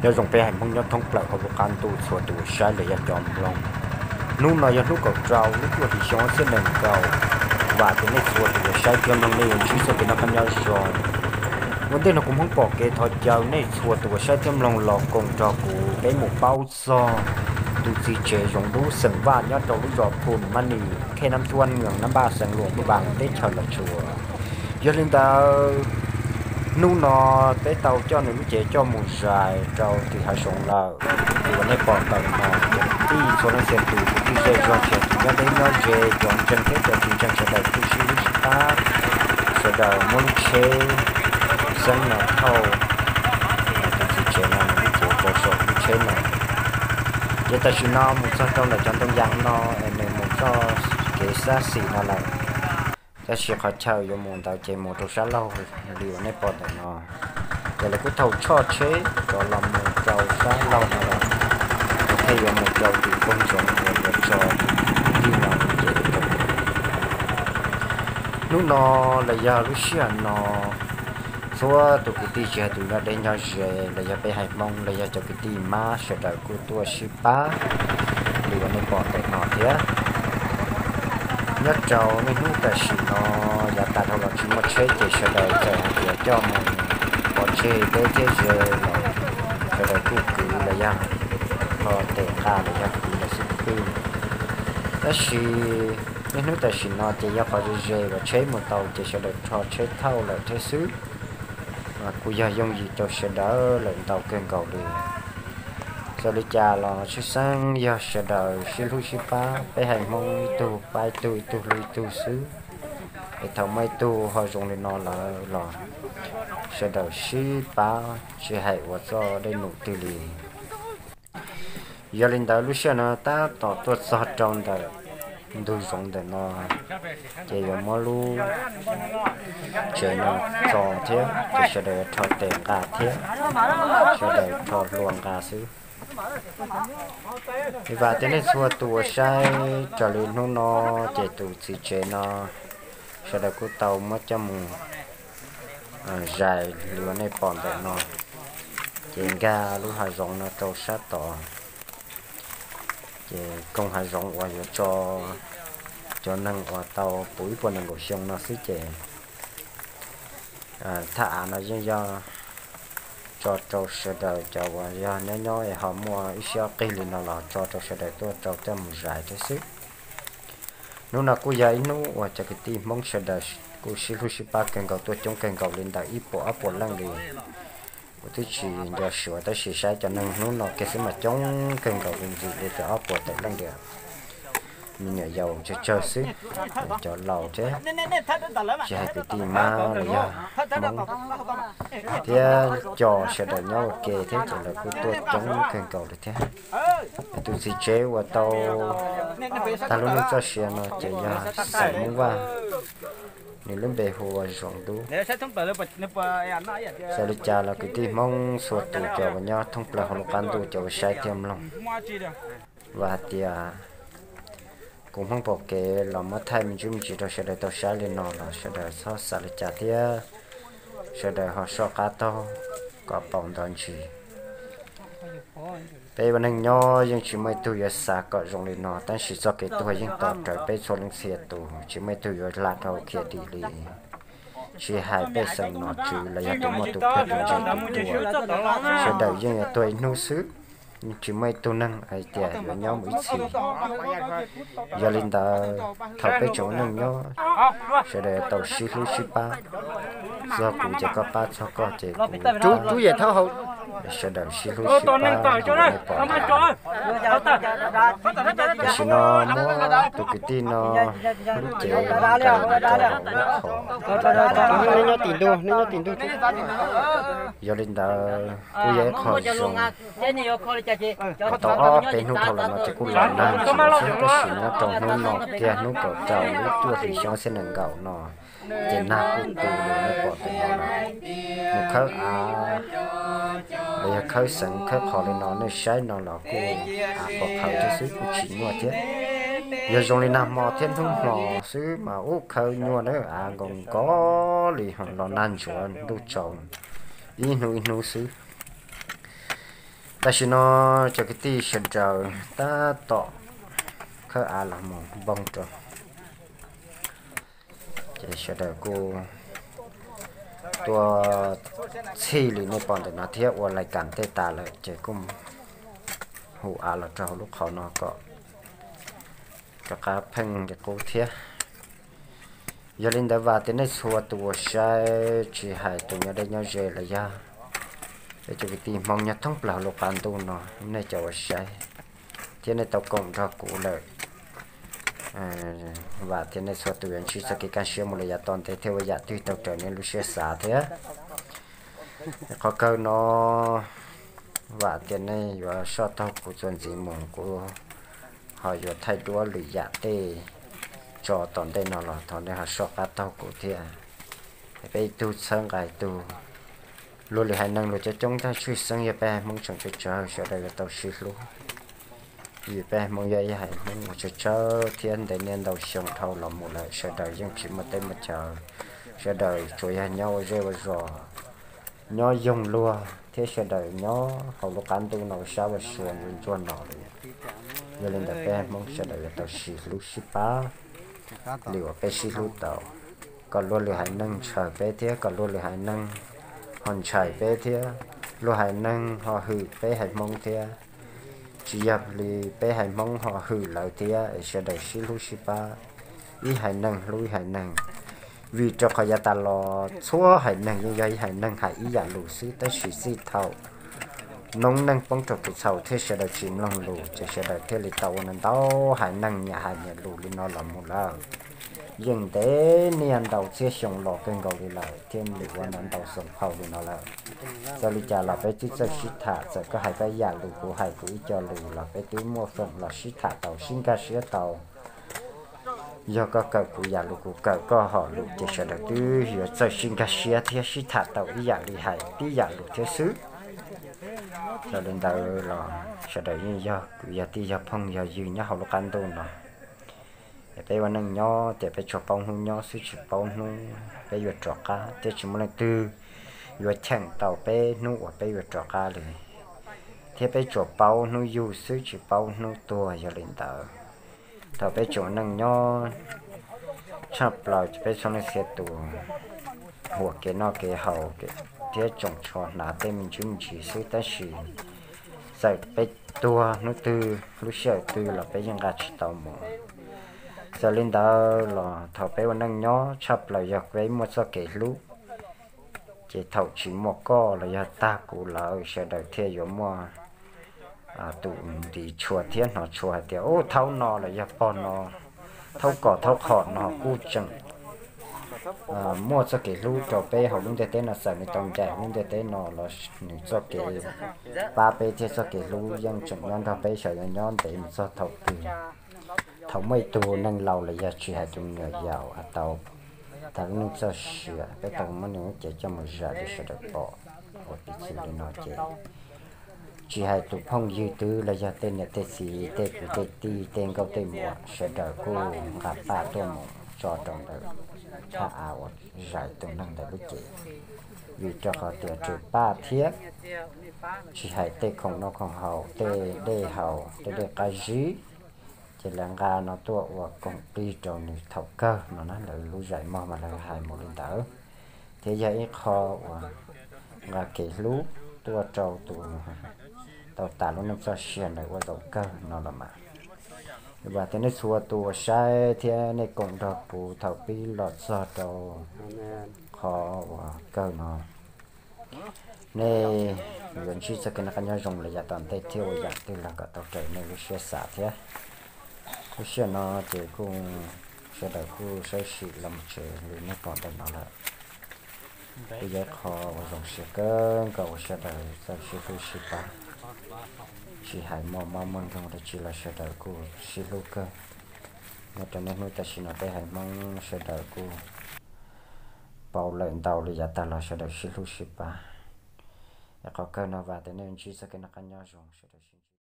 Nyob zoo peb haiv Hmoob nyob thoob plaws hauv lub qab ntuj txhua tus uas saib los yog cov mloog. Hnub no yog hnub kaum rau lub cuaj hli xyoo ob txhiab nees nkaum. Vam tias nej txhua tus uas saib thiab mloog nej yuav ntsib txoj kev noj qab nyob zoo. Ua ntej no kuv Hmoob Pom Kev thov caw nej txhua tus uas saib thiab mloog los koom nrog kuv peb mus paub txog tus txiv tsev Zoov Dub xeem Vaj nyob rau lub zos Phum Maj Nim, khej Nab Thuab, nwees Nab Npaj, xeev Luam Phaj Npaas, teb chaws Los Tsuas. Yog li ntawd, hnub no peb tau coj nws lub cev coj mus zais rau tim hav zoov lawm. Li uas nej pom ntawm no, cov kwv tij txhua leej txhia tus, kwv tij zej zog, txhua tus nyob deb nyob ze, cov ntseeg thiab cov tsis ntseeg sawv daws kuj sib hlub sib pab, sawv daws muab lub tsheb xeeb no thauj tus txiv tsev no nws lub cev rau saum lub tsheb no. Ces tam sim no mus txog rau ntawm cov ntoo yas no es nws mus txoj kev sab xis no lawm. Tab sis qhov chaw yuav mus ntawd ces mus rau sab laug li uas nej pom ntawm no. Ces lawv kuj thauj tshoj tsheb rov los mus rau sab laug no lawm, thiaj yuav mus rau tim koog zoov uas yuav tso tus kwv tij no cev rau. Hnub no los yog lub sij hawm no, txhua tus kwv tij tsis hais tus nyob deb nyob ze los yog peb haiv Hmoob los yog cov kwv tij Mab sawv daws kuj tuaj sib pab li uas nej pom ntawm no thiab. Nyob rau niaj hnub tam sim no yav tas dhau los tsis muaj tsheb ces sawv daws txawm hais tias coj mus pov tseg deb thiab ze los sawv daws kuj kwv los yog rho tes nqa los yog kwv lawm xwb twb pw. Tab sis niaj hnub tam sim no ces yog qhov ze ze uas tsheb mus tau ces sawv daws rho tsheb thauj lawm thiab xwb. Mas kuj yog yooj yim rau sawv daws lawm ntau kawg nkaus li. Txawm li cas los tshwj xeeb yog sawv daws sib hlub sib pab, peb haiv Hmoob ib tug pab ib tug, ib tug hlub ib tug xwb. Es thaum muaj ib tug ho zoo li no lawm los sawv daws sib pab tsis hais ua txoj dej num twg li. Yog li ntawd lub sij hawm no tab tom tuaj txog rau ntawm ntug zoov ntawm no, ces yuav muab lub tsev no txo thiab ces sawv daws yuav rho tes nqa thiab, sawv daws rho hlua nqa xwb. Vam tias nej txhua tus uas saib raws li hnub no, ces tus txiv tsev no sawv daws kuj tau muab coj mus zais li uas nej pom ntawm no, ces nkag lub hav zoov no rau sab tod. Ces koog hav zoov uas yuav tso cov neeg uas tau puv ib puas nees nkaum xyoo no xwb ces thaj av no yeej yog tso rau sawv daws cov uas yog nyob nyob es ho muaj ib siab ob qig li no los tso rau sawv daws tuaj rau coj mus zais thiab xwb. Hnub no kuj yog ib hnub uas cov kwv tij Hmoob sawv daws kuj sib hlub sib pab kawg nkaus tuaj coob kawg nkaus li ntawm ib puas ob puas leej li. Kuv twb tsis nco suav tab sis saib cov neeg hnub no kiag xwb mas coob kawg nkaus li ntxim li tias ob puas tawm leej li. Me nyuam yaus tsawg tsawg xwb, cov laus thiab, tsis hais kwv tij Mab los yog Hmoob thiab cov sawv daws nyob ua ke thiab ces lawv kuj tuaj coob kawg nkaus li thiab. Tus txiv tsev uas tau tag lub neej txoj sia no ces yog xeem Hmoob Vaj, nws lub npe hu ua Zoov Dub. Txawm li cas los kwv tij Hmoob txhua tus cov uas nyob thoob plaws hauv lub qab ntuj cov uas saib thiab mloog, vam hais tias kuv Hmoob Pom Kev los muab thaij me ntsis me ntsis rau sawv daws tau saib li no los sawv daws txhob xav li cas thiab sawv daws ho soj qab taug kom paus ntov ntsis. Peb ua neej nyob yeej tsis muaj ib tug yuav xav kom zoo li no, tab sis txoj kev tuag yeej tos rawv peb txhua leej txhia tus, tsis muaj ib tug yuav hla dhau khiav dim li. Tsis hais pej xeem nom tswv los yog tus muaj tus pluag tus ntse tus ruam, sawv daws yeej yuav tuag ib hnub xwb, tsis muaj ib tug neeg hais tias yuav nyob mus ib txhis. Yog li ntawd, thaum peb tseem ua neej nyob, sawv daws yuav tau sib hlub sib pab, txog kuv ces koj pab, txog koj ces kuv pab. Sawv daws sib hlub sib pab, pom tam sim no muab tus kwv tij no lub cev rau lub qhov. Nyob tim ntug, nyob tim ntug. Yog li ntawd kuj yog ib qho zoo, tau ob peb hnub dhau los no ces kuj los nag ntsuav xwb, tab sis nyob rau hnub no kiag hnub kaum rau lub cuaj hlis xyoo ob txhiab nees nkaum no ces nag kuj tu li nej pom ntawm no lawm. Mus khawb av los yog khawb xeev khawb qhov li no nej saib no los kuj av qhuav qhawv thiab xwb, kuj tsis nyuaj thiab. Yog zoo li nag hmo thiab hnub hmo xwb mas ub khawb nyuaj na, av nkaus nkaus li los nag ntsuav ntuj tsaus ib hnub ib hnub xwb. Tam sim no cov kwv tij sawv daws tab tom khawb av los mus npoo rau, ces sawv daws kuj tuaj txhij li nej pom ntawm no thiab ua lais kam tej tas lawm ces kuj hu av los rau hauv lub qhov no kom rov qab pheej li qub thiab. Yog li ntawd vam tias nej txhua tus uas saib, tsis hais tus nyob deb nyob ze los yog peb cov kwv tij Hmoob nyob thoob plaws lub qab ntuj no, nej cov uas saib thiab nej tau koom nrog kuv lawm, vam tias nej txhua tus yuav ntsib txoj kev kaj siab mus lawm yav tom ntej thiab ua yam twg tau raws nej lub siab xav thiab. Qhov kawg no vam tias nej yuav soj taug kuv txuas ntxiv mus, kuv ho yuav thaij duab lwm yam tej tso tom ntej no los thov nej ho soj qab taug kuv thiab. Peb ib tug txhawb nqa ib tug. Luag lwm haiv neeg luag coob coob tag, tshwj xeeb yog peb haiv Hmoob tseem tsawg tsawg sawv daws yuav tau sib hlub. Vim peb haiv Hmoob yog ib haiv Hmoob uas tsawg tsawg thiab ntev niaj ntau xyoo dhau los mus lawm, sawv daws yeej tsis muaj teb muaj chaw, sawv daws tsuas yog nyob ua zej ua zos, nyob yoog luag thiab sawv daws nyob hauv lub qab ntuj no ua sab ua sua ntsuag ntsuag no li. Yog li ntawd peb haiv Hmoob sawv daws yuav tau sib hlub sib pab li uas peb sib hlub tau, kom luag lwm haiv neeg ntshaw peb thiab kom luag lwm haiv neeg ho ntshai peb thiab, luag haiv neeg ho hwm peb haiv Hmoob thiab. Tsis yog li peb haiv Hmoob ho hwm lawv thiab, es sawv daws sib hlub sib pab, ib haiv neeg hlub ib haiv neeg. Vim rau qhov yav tas los txhua haiv neeg yeej yog ib haiv neeg hais ib yam lus xwb, tab sis txij thaum noob neej poob rau kev txhaum thiab sawv daws tsis mloog lus ces sawv daws thiaj li tau ua ntau haiv neeg nyias hais nyias lus li no los mus lawm. Yeej ntev niaj ntau txhiab xyoo los kawg nkaus li lawm thiaj li ua ntau ntau xoom phau li no lawm. Txawm li cas los peb twb txawj sib tham, txawm koj hais koj yam lus kuv hais kuv ib co lus los peb twb muaj foom los sib tham tau sib nkag siab tau. Yog koj kawm kuv yam lus kuv kawm koj hom lus ces sawv daws twb yuav txawj sib nkag siab thiab sib tham tau ib yam li hais tib yam lus thiab xwb. Yog li ntawd los sawv daws yeej yog kwv yog tij yog phooj yog ywg nyob hauv lub qab ntuj no. Es peb ua neej nyob tias peb tsuas paub hnub nyob xwb tsis paub hnub peb yuav rov qab, thiab tsis muaj leej twg yuav cheem tau peb hnub uas peb yuav rov qab li, thiab peb tsuas paub hnub yug xwb tsis paub hnub tuag. Yog li ntawd, thaum peb tseem ua neej nyob tshaj plaws ces peb txhua leej txhia tus huam kev noj kev haus thiab tsoom tsho hnav tej me ntsis me ntsis xwb, tab sis txawm peb tuag hnub twg lub sij hawm twg los peb yeej nqa tsis tau mus. Txawm li ntawd los thaum peb ua neej nyob tshaj plaws yog peb muaj txoj kev hlub, ces thaum tsis muaj koj los yog tag kuv lawm sawv daws thiaj yuav muaj tus ntiv tshua thiab hnov tshua hais tias ub thaum no los yog pog no, thaum ko thaum qhom no kuj tseem muaj txoj kev hlub rau peb hauv lub ntiaj teb no. Txawm nws tau ncaim lub ntiaj teb no los nws txoj kev pab peb thiab txoj kev hlub yeej tseem nyob nrog peb xyov yuav nyob ntev mus txog thaum twg. Thaum muaj ib tug neeg laus los yog tsis hais tus me nyuam yaus tau tag lub neej txoj sia, peb tau muab nws lub cev coj mus zais rau sawv daws pom ua piv txwv li no ces, tsis hais tus phooj ywg twg los yog tej niam tej txiv tej kwv tej tij tej nkauj tej muam sawv daws kuj nqa paj tuaj mus tso rau ntawm thaj av uas zais tus neeg ntawd lub cev. Vim rau qhov tias raws paj thiab tsis hais tej khoom noj khoom haus, tej dej haus, tej dej qab zib, ces lawv nqa no tuaj ua koom qij rau nws thaum kawg no na. Lawv lub zais mog mas lawv hais mus li ntawd, thiab yog ib qho uas nqa kev hlub tuaj rau tus tau tas lub neej txoj sia ntawd ua zaum kawg no los mas. Vam tias nej txhua tus uas saib thiab nej koom nrog kuv thaum pib los txog rau qhov uas kawg no, nej yuav ntsib txoj kev noj qab nyob zoo los yav tom ntej thiab ua yam twg los kom tau raws nej lub siab xav thiab. Lub sij hawm no ces kuj sawv daws kuj sawb sim los mus tsev li nej pom ntawm no lawm. Kuj yog ib qho uas zoo siab kawg nkaus uas sawv daws txawj sib hlub sib pab, tsis hais muaj mob muaj nkeeg dab tsi los sawv daws kuj sib hlub kawg. Nyob rau niaj hnub tam sim no peb haiv Hmoob sawv daws kuj pauv lawm ntau li yav tag los sawv daws sib hlub sib pab. Es qhov kawg no vam tias nej ntsib txoj kev noj qab nyob zoo sawv daws.